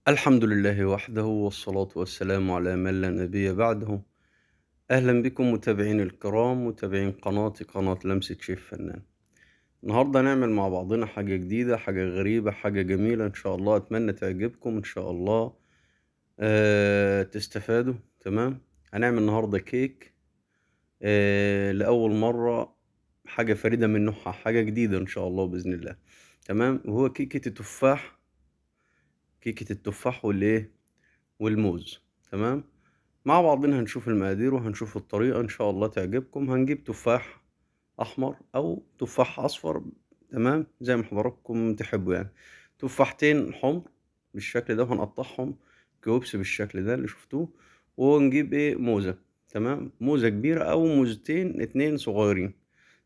الحمد لله وحده، والصلاة والسلام على من لا نبي بعده. أهلا بكم متابعين الكرام، متابعين قناتي، قناة لمسة شيف فنان. النهاردة نعمل مع بعضنا حاجة جديدة، حاجة غريبة، حاجة جميلة إن شاء الله. أتمنى تعجبكم إن شاء الله، تستفادوا. تمام، هنعمل النهاردة كيك لأول مرة، حاجة فريدة من نوعها، حاجة جديدة إن شاء الله بإذن الله. تمام، وهو كيكة التفاح، كيكة التفاح والإيه والموز. تمام، مع بعضنا هنشوف المقادير وهنشوف الطريقة إن شاء الله تعجبكم. هنجيب تفاح أحمر أو تفاح أصفر، تمام، زي ما حضراتكم تحبوا يعني. تفاحتين حمر بالشكل ده، وهنقطعهم cubes بالشكل ده اللي شفتوه. ونجيب إيه موزة، تمام، موزة كبيرة أو موزتين اتنين صغيرين،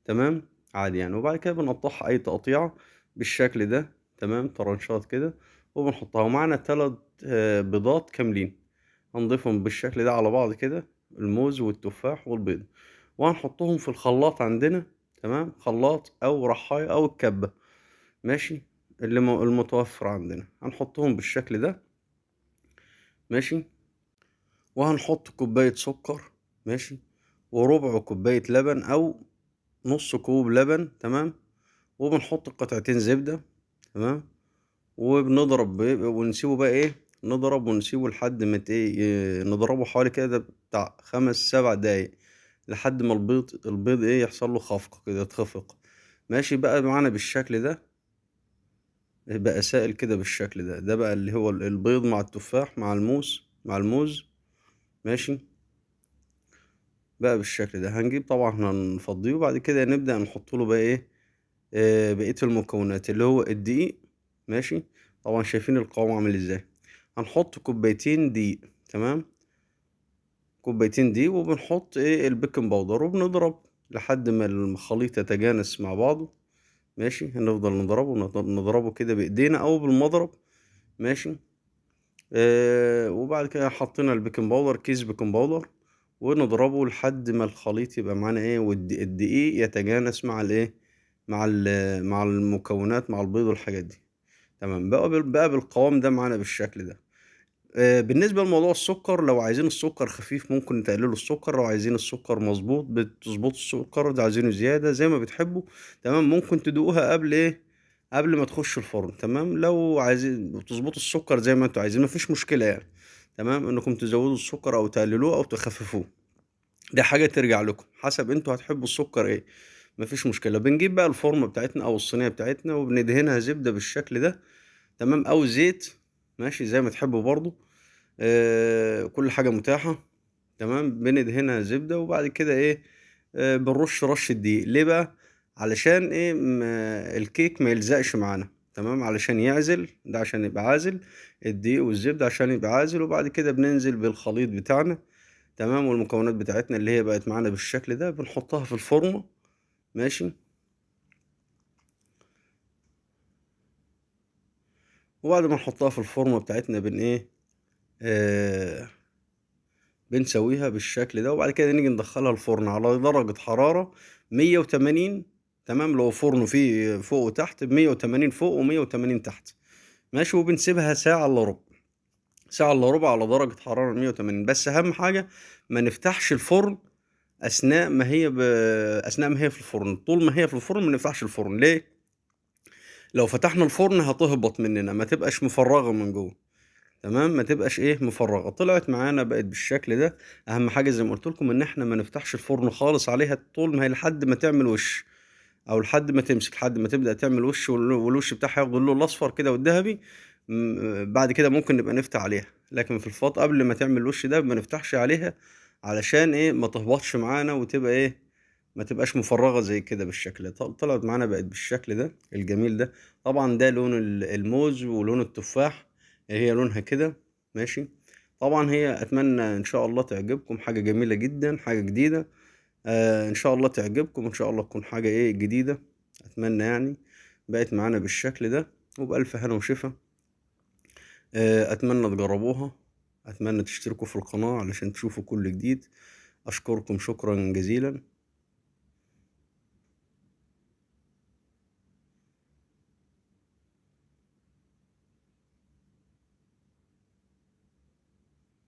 تمام، عادي يعني. وبعد كده بنقطعها أي تقطيعة بالشكل ده، تمام، طرنشات كده، وبنحطها. ومعنا 3 بيضات كاملين، هنضيفهم بالشكل ده على بعض كده، الموز والتفاح والبيض، وهنحطهم في الخلاط عندنا، تمام، خلاط أو رحاية أو الكبة، ماشي، اللي المتوفر عندنا، هنحطهم بالشكل ده، ماشي. وهنحط كوباية سكر، ماشي، وربع كوباية لبن أو نص كوب لبن، تمام، وبنحط قطعتين زبدة، تمام، وبنضرب ونسيبه بقى ايه، نضرب ونسيبه لحد ما نضربه حوالي كده بتاع 5-7 دقايق، لحد ما البيض ايه يحصل له خفق كده، يتخفق، ماشي. بقى معانا بالشكل ده، بقى سائل كده بالشكل ده، ده بقى اللي هو البيض مع التفاح مع الموز، ماشي، بقى بالشكل ده. هنجيب طبعا هنفضيه، وبعد كده نبدأ نحط له بقى ايه، بقية المكونات اللي هو الدقيق، ماشي. طبعا شايفين القوام عامل ازاي. هنحط كوبايتين دقيق، تمام، كوبايتين دقيق، وبنحط ايه ال baking powder، وبنضرب لحد ما الخليط يتجانس مع بعضه، ماشي. هنفضل نضربه كده بايدينا او بالمضرب، ماشي. وبعد كده حطينا ال baking powder، كيس baking powder، ونضربه لحد ما الخليط يبقى معانا ايه، والدقيق يتجانس مع الايه، مع المكونات، مع البيض والحاجات دي، تمام. بقى بالقوام ده معانا بالشكل ده. بالنسبة لموضوع السكر، لو عايزين السكر خفيف ممكن تقللوا السكر، لو عايزين السكر مظبوط بتظبطوا السكر، ده عايزينه زيادة زي ما بتحبوا، تمام. ممكن تدوقوها قبل ايه، قبل ما تخش الفرن، تمام. لو عايزين تظبطوا السكر زي ما انتوا عايزين مفيش مشكلة يعني، تمام، انكم تزودوا السكر او تقللوه او تخففوه، دي حاجة ترجع لكم حسب انتوا هتحبوا السكر ايه، مفيش مشكلة. بنجيب بقى الفورمة بتاعتنا او الصينية بتاعتنا، وبندهنها زبدة بالشكل ده، تمام، او زيت، ماشي، زي ما تحبوا برضو، كل حاجة متاحة، تمام. بندهنها زبدة، وبعد كده ايه، بنرش رشة دقيق. ليه بقى؟ علشان ايه، الكيك ما يلزقش معانا، تمام، علشان يعزل ده، عشان يبقى عازل الدقيق والزبدة، عشان يبقى عازل. وبعد كده بننزل بالخليط بتاعنا، تمام، والمكونات بتاعتنا اللي هي بقت معانا بالشكل ده، بنحطها في الفرن، ماشي. وبعد ما نحطها في الفورمة بتاعتنا بن ايه، بنسويها بالشكل ده. وبعد كده نيجي ندخلها الفرن على درجة حرارة 180، تمام، لو فرن فيه فوق وتحت، 180 فوق ومية وتمانين تحت، ماشي. وبنسيبها ساعة إلا ربع، ساعة إلا ربع على درجة حرارة 180. بس أهم حاجة ما نفتحش الفرن أثناء ما هي في الفرن، طول ما هي في الفرن ما نفتحش الفرن. ليه؟ لو فتحنا الفرن هتهبط مننا، ما تبقاش مفرغة من جوه، تمام، ما تبقاش ايه مفرغة. طلعت معانا بقت بالشكل ده. اهم حاجة زي ما قلت لكم ان احنا ما نفتحش الفرن خالص عليها طول ما هي، لحد ما تعمل وش، او لحد ما تمسك، لحد ما تبدأ تعمل وش، والوش بتاعها ياخد اللون الاصفر كده والذهبي. بعد كده ممكن نبقى نفتح عليها، لكن في الفط قبل ما تعمل الوش ده ما نفتحش عليها، علشان ايه، ما تهبطش معانا وتبقى ايه، ما تبقاش مفرغة زي كده بالشكل ده. طلعت معانا بقت بالشكل ده الجميل ده. طبعا ده لون الموز ولون التفاح، هي لونها كده، ماشي. طبعا هي اتمنى ان شاء الله تعجبكم، حاجة جميلة جدا، حاجة جديدة، ان شاء الله تعجبكم، ان شاء الله تكون حاجة ايه جديدة، اتمنى يعني. بقت معانا بالشكل ده، وبألف هنا وشفا. اتمنى تجربوها، اتمنى تشتركوا في القناة علشان تشوفوا كل جديد. اشكركم شكرا جزيلا.